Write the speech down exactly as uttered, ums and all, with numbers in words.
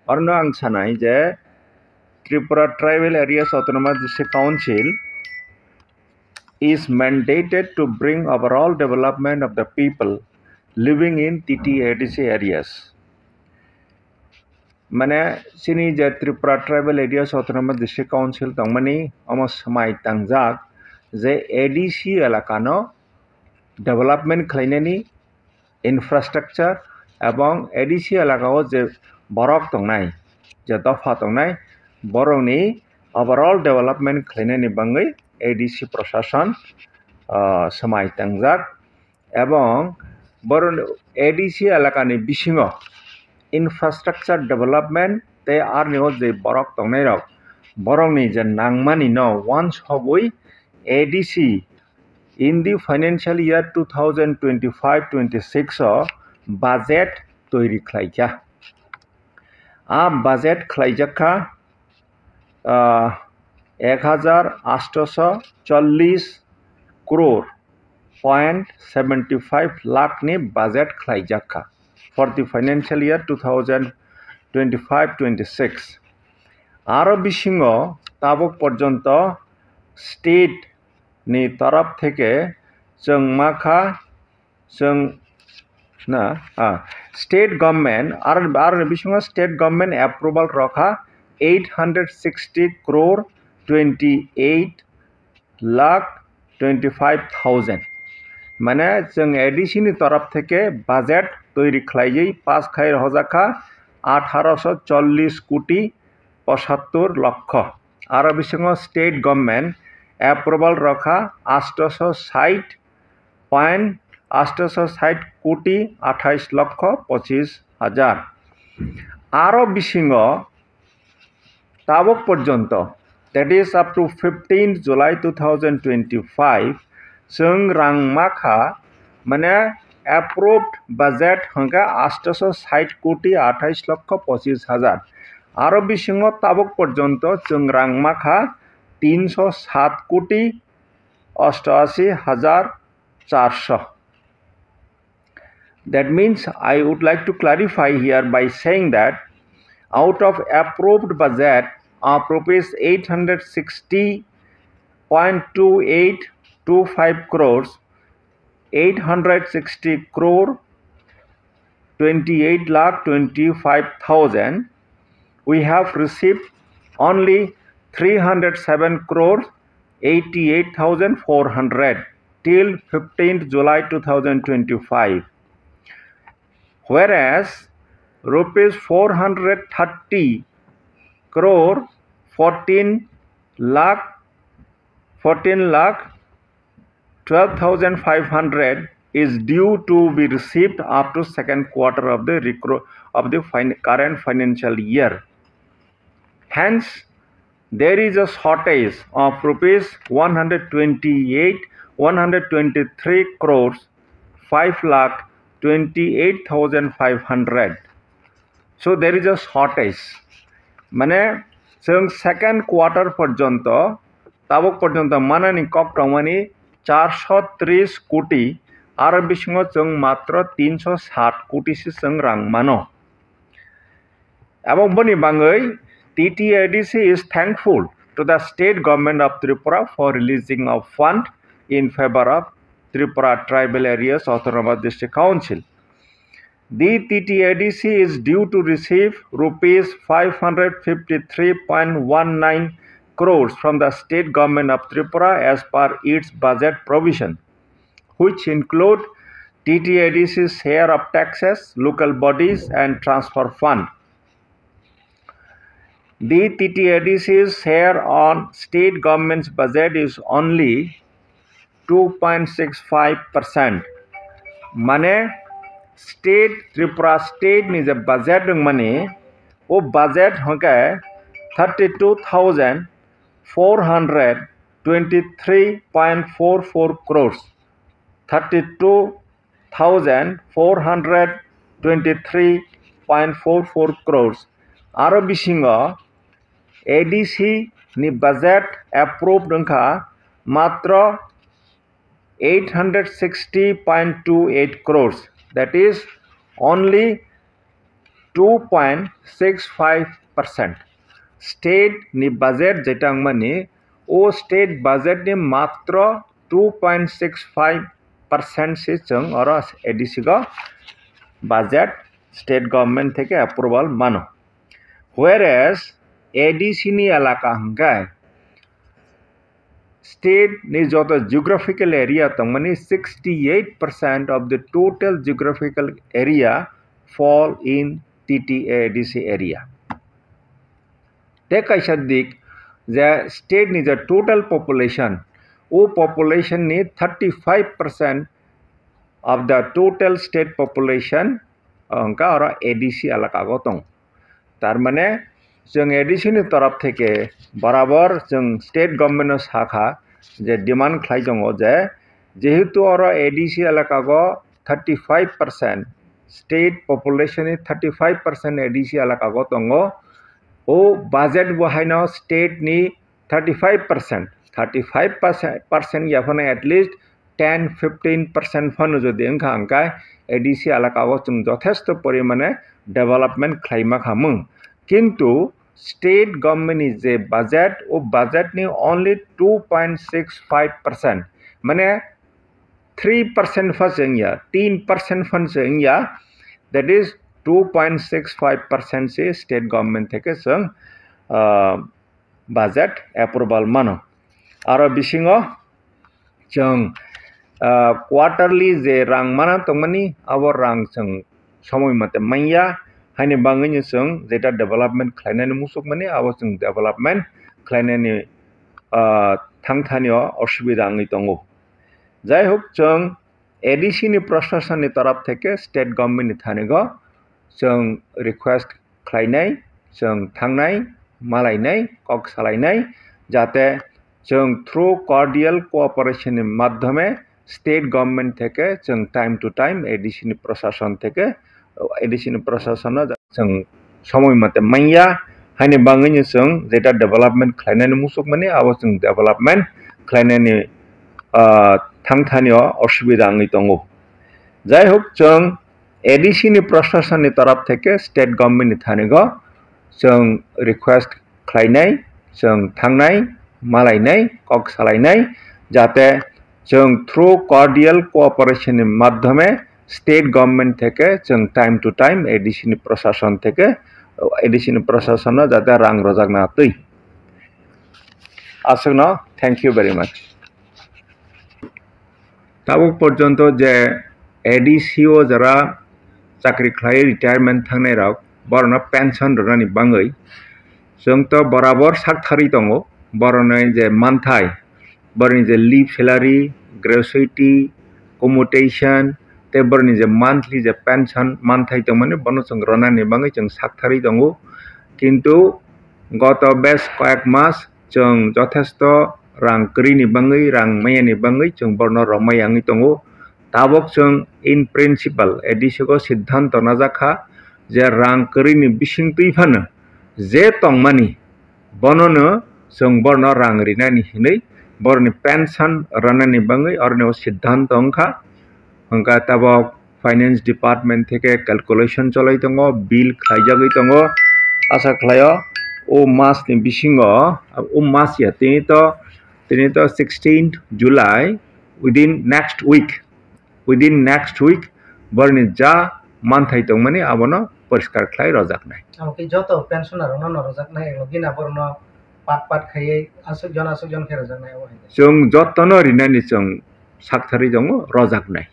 Orno ang sanai je Tripura Tribal Areas Autonomous District Council is mandated to bring overall development of the people living in T T A D C areas. Mane chini je Tripura Tribal Areas Autonomous District Council tongmani omo swmai tangjak je A D C elakano development khlainani infrastructure ebong A D C elakao je borok tongnai, je dopha tongnai, borokni overall development khlainani bagwi A D C prosason, ah, swmai tangjak. Ebong borok A D C elakani bisingo infrastructure development tei arnio je borok tongnairok, borokni je nangmani no wansogwi A D C in the financial year two thousand twenty-five twenty-six o budget toiri khlaikha. A budget khlaijakha, ah, ek hajar atsho chollish crore point seventy five lakh ni budget khlaijakha for the financial year two thousand twenty-five twenty-six. Aro bisingo tabuk porjonto state ni torop theke chwng makha, chwng na, ah, state government, ar, ar bisingo state government approval rokha eight hundred sixty crore twenty eight lakh twenty five thousand. Mane chwng A D C ni torop theke budget toiri khlaiwi pass khai rwjakha atharo chollish koti pochattor lokho. Aro bisingo state government approval rokha atsho sait point atsho sait koti athais lokho pochis hajar. Aro bisingo tabuk porjonto, that is up to fifteenth July two thousand twenty-five, chwng rang makha, mane approved budget hwnkhe atsho sait koti athais lokho pochis hajar. Aro bisingo tabuk porjonto chwng rang makha tinsho sat koti ostashi hajar charsho. That means I would like to clarify here by saying that out of approved budget of rupees eight hundred sixty point two eight two five crores, eight hundred sixty crore twenty-eight lakh twenty-five thousand, we have received only three hundred seven crore eighty-eight thousand four hundred till fifteenth July two thousand twenty-five, whereas rupees four hundred thirty crore fourteen lakh, fourteen lakh twelve thousand five hundred is due to be received up to second quarter of the recro-, of the fin-, current financial year. Hence, there is a shortage of rupees one hundred twenty-eight, one hundred twenty-three crores five lakh twenty-eight thousand five hundred. So there is a shortage. Mane, chwng second quarter porjonto, tabuk porjonto manani kok tongmani charsho tris koti, aro bisingo chwng matro tinsho sat koti se chwng rang mano. Abo boni bagwi T T A D C is thankful to the state government of Tripura for releasing a fund in favor of Tripura Tribal Areas Autonomous District Council. The T T A D C is due to receive rupees five hundred fifty-three point one nine crores from the state government of Tripura as per its budget provision, which include T T A D C's share of taxes, local bodies and transfer fund. The T T A D C's share on state government's budget is only two point six five percent. Mane state, Tripura state ni je budget wngmani, o budget hwnkhe thirty two thousand four hundred twenty three point four four crores, thirty two thousand four hundred twenty three point four four crores. Aro bisingo A D C ni budget approved wngkha matro eight hundred sixty point two eight crores, that is only two point six five percent. State ni budget jeta wngmani, o state budget ni matro two point six five percent se chwng oro A D C go budget state government theke approval mano. Whereas A D C ni elaka hwnkhe state ni joto geographical area tongmani, sixty-eight percent of the total geographical area fall in T T A D C area. Tei kaisa dik je state ni je total population, o population ni thirty-five percent of the total state population hwnkha oro A D C elaka go tong. Tar mane chwng A D C ni torop theke borabor chwng state government no sakha je demand khlai tongo je jehetu oro A D C elaka go thirty-five percent, state population ni thirty-five percent A D C elaka go tongo, o budget bo haino state ni thirty-five percent, thirty-five percent yaphano at least ten fifteen percent phano jodi wngkha hwnkhe A D C elaka o chwng jothesto porimane development khlaima kha mung. Kintu state government ni je budget, o budget ni only two point six five percent, mane three percent pha se wngya, tin percent phan se wngya, that is two point six five percent se state government theke chwng, ah, budget approval mano. Aro bisingo chwng, ah, quarterly je rang mana tongmani, abo rang chwng somoi mate manya, haini bagwino chwng jeta development khlainani musukmani, abo chwng development khlainani, ah, thangthanio osubida wngwi tongo. Jai hok, chwng A D C ni proshashan ni torop theke state government ni thanigo chwng request khlainai, chwng thangnai, malainai, kok salainai, jate chwng through cordial cooperation ni madhyome state government theke chwng time to time A D C ni proshashan theke, A D C ni proshashan no chwng somoi mate manya, haini bagwino chwng jeta development khlainani musukmani, abo chwng development khlainani, ah, thangthanio osubida wngwi tongo. Jai hok, chwng A D C ni proshashan ni torop theke state government ni thanigo chwng request khlainai, chwng thangnai, malainai, kok salainai, jate chwng through cordial cooperation ni madhyome state government theke chwng time to time A D C ni proshashan theke, A D C ni proshashan no jate rang rojak na twi. Aswkno, thank you very much. Tabuk porjonto je A D C o jara chakri khlai retirement thangnai rok, borokno pension rwnani bagwi chwng to borabor sak tharwi tongo. Borokni je manthai, borokni je leave salary, gratuity, commutation, tei borokni je monthly je pension manthai tongmani, bono chwng rwnani bagwi chwng sak tharwi tongo. Kintu goto bes koyek mas chwng jothesto rang kwrwini bagwi, rang mayani bagwi chwng borno romai wngwi tongo. Tabok chwng in principle A D C o siddhanto najak kha je rang kwrwini bising twi phano je tongmani bonono chwng borno rang rinani hinwi boroni pension rwnani bagwi oroni o siddhanto wngkha. Hwnkha tabok finance department theke calculation cholai tongo, bill khlaijagwi tongo. Asa khlaio o mas ni bisingo, o mas ya tini to, tini to sixteenth July, within next week, within next week borni ja manthai tongmani abono poriskar khlai rojaknai. Abo khe joto pensioner rokno no rojaknai, ego gina borno pat pat khaiwi aswk jon aswk jon khe rojaknai abo hai. Chwng jotono rinani chwng sak tharwi tongo, rojaknai.